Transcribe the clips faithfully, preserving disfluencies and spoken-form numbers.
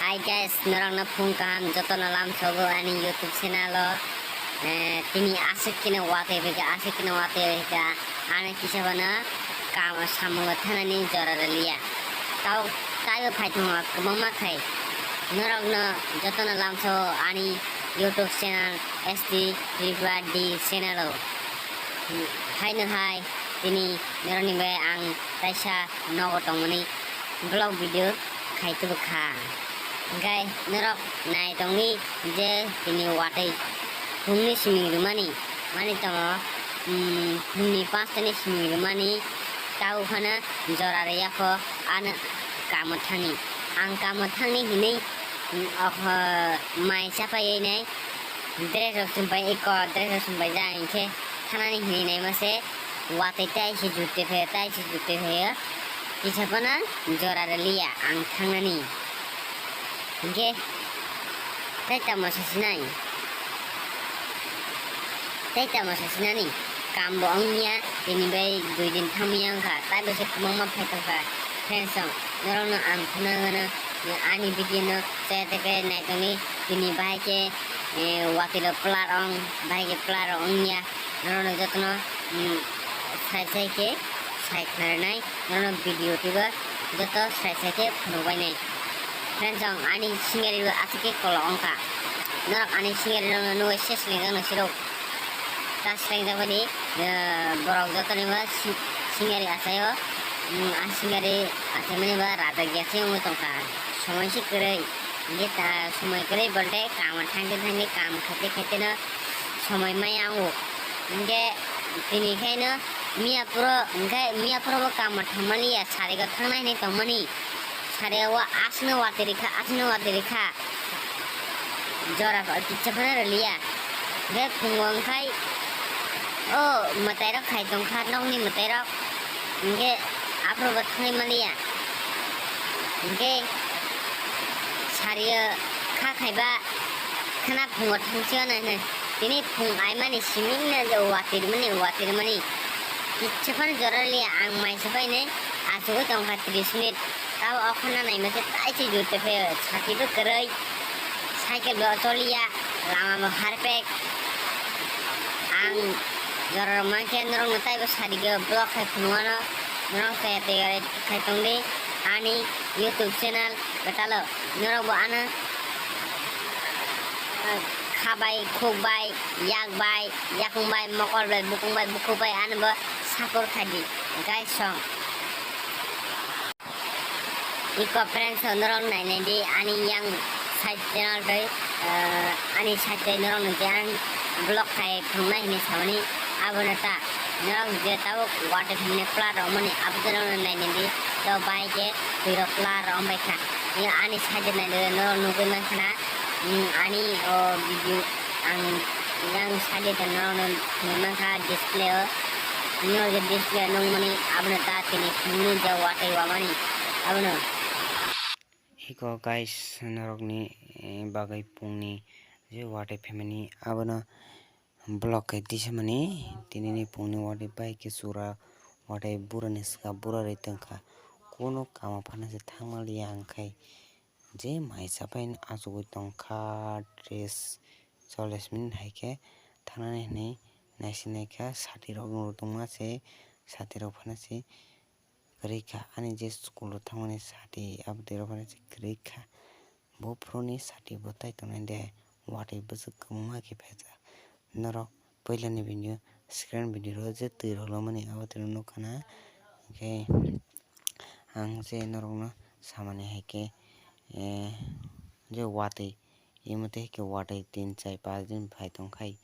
Hi guys, norokno phung kaham, jotono lamsogo ani YouTube channel o. Eh, tini aswk khe no watwi phaikha, aswk khe no watwi phaikha, ani kisa phano kam samungo thanani jora rwliya. Tao, taibo phai tongo kwbangma khai. Norokno jotono lamsogo ani YouTube channel S T Tripura D channel o. Haino hai, tini norokni bai ang kaisa nogo tongmani vlog video khai tubu kha. Hingkhe norok nai tongwi je tini watwi phungni siming rwmani, mani tongo, mm, phungni panstani siming rwmani, tabuk phano jora rwya kho, ano kamo thangni. Ang kamo thangni hinwi, mm, okho mai chapaiwi nai dress rok chumpai, eko dress rok chumpai ja hinkhe thanani hinwi naima se. Watwi tai se jutte phaio, tai se jutte phaio. Kisa phano jora rwliya ang thangnani. Hinkhe tai tamo sasinai. Tai tamo sasinani. Kambo wngya, tini bai dui din thangmaya wngkha. Tai bai se kwbangma phaitokha. Friends rok, norokno ang khwnagano, ani video no chaya teke naitongwi, tini bahai khe, eh, watwi rok plar ong, bahai khe plar ong wngya. Norokno jotono, mm, sai sai khe sai khlainai, norokno video twibo joto sai sai khe phunukbainai. Friends rok, ani scenery bo aswk khe kolok wngkha. Norok ani scenery rokno nugwi se swlaijak no sirok. Ta swlaijak bani, eh, borok jotonimo si-, scenery achaio, mm, a scenery achaimani ba rajak ya se wngwi tongkha. Somoi se kwrwi, hinkhe ta somoi kwrwi bolte kamo thangkhe thangkhe, kam khaite khaite no somoi maya wngo. Hinkhe tini khaino miya phuru, hinkhe miya phuru bo kamo thangmani ya, sarigo thangnai hinwi tongmani. Sarigo aswkno watwi rikha, aswkno watwi rikha. Jora pho kitsa phano rwliya. Hinkhe phungo wngkhai o mwtairok khai tongkha, nokni mwtairok. Hinkhe aphuru bo thangwi manliya. Hinkhe sariyo kha khaiba khana phungo thangsiyo nai hinwi. Tini phung aimani simingno je watwi rwmani, watwi rwmani. Kitsa phano jora rwliya, ang mai se painai achugwi tongkha tris minute. Tabo o khana naima se tai se jute phaio, sati bo kwrwi, cycle bo choliya, lama bo harpek. Ang jora rok mankhe norokno taibo sadi khe vlog khai phunukano, norok taya taya khai tongdi ani YouTube channel betalo, norok bo ano, eh, kha bai, khuk bai, yak bai, yakung bai, mokol bai, bukung bai, bukhuk bai ano bo support khaidi guys song. Iko friends, norok nainai di ani yang side channel bai, eh, ani side bai norok ni je ang vlog khai thangna hinwi samani abono ta. Norok je tabuk watwi thangni pla rok mani abo norok nainai di, to bai je twi rok pla rok bai kha. Ani side nainai norok nugwi mankha na, mm, ani o video ang yang side norok nugwi mankha display o. Norok je display nukmani abono ta tini phungni je watwi wamani abono. Iko guys, norokni, eh, bagwi phungni je watwi phaimani abono vlog khe tisamani, tinini phungni watwi bai khe chura watwi burani swkang bura ri tongkha. Kuno kamo phano se thangmaliya ang khai je mai chapai achugwi tongkha, tris chollish minute hai khe thangnani hinwi naisingnaikha, sati rok nurok tongma se, sati rok phano se kwrwi kha. Ani je school o thangmani sati, abo twi rok phano se kwrwi kha. Buphuruni sati bo tai tongnai de, watwi bwswk kwbangma khe phaijak. Norok puilani video, screen video ro je twi rok lomani abo twi rok nukha na. Hinkhe ang je norokno samani hai khe, eh, je watwi, imo tei hai khe watwi tin, char, panch din phai tongkhai,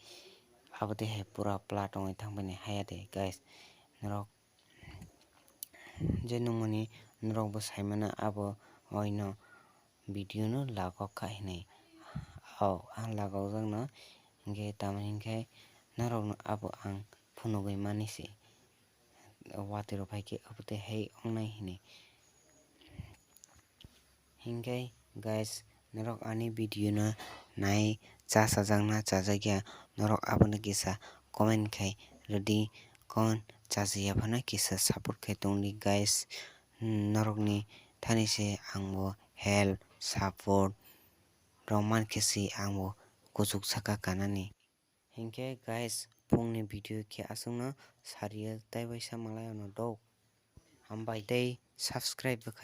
abo tei hai pura pla tongwi thangmani haya de, guys. Norok je nukmani norok bo saimano abo oino video no lagok kha hinwi. O ang lagokjakno hinkhe tamo hinkhe norokno abo ang phunugwi mani se. Watwi rok phai khe abo tei hai wngnai hinwi. Hinkhe guys, norok ani video no nai chajak na chajakya, norok abono kisa comment khai rwdi, comment chajakya phano kisa support khai tongdi guys. Norokni thani se ang bo help support rok mankhe si ang bo kuchuk saka kanani. Hinkhe guys, phungni video khe aswkno sario, tei waisa malai ono dok. Hambai tei subscribe bwkha.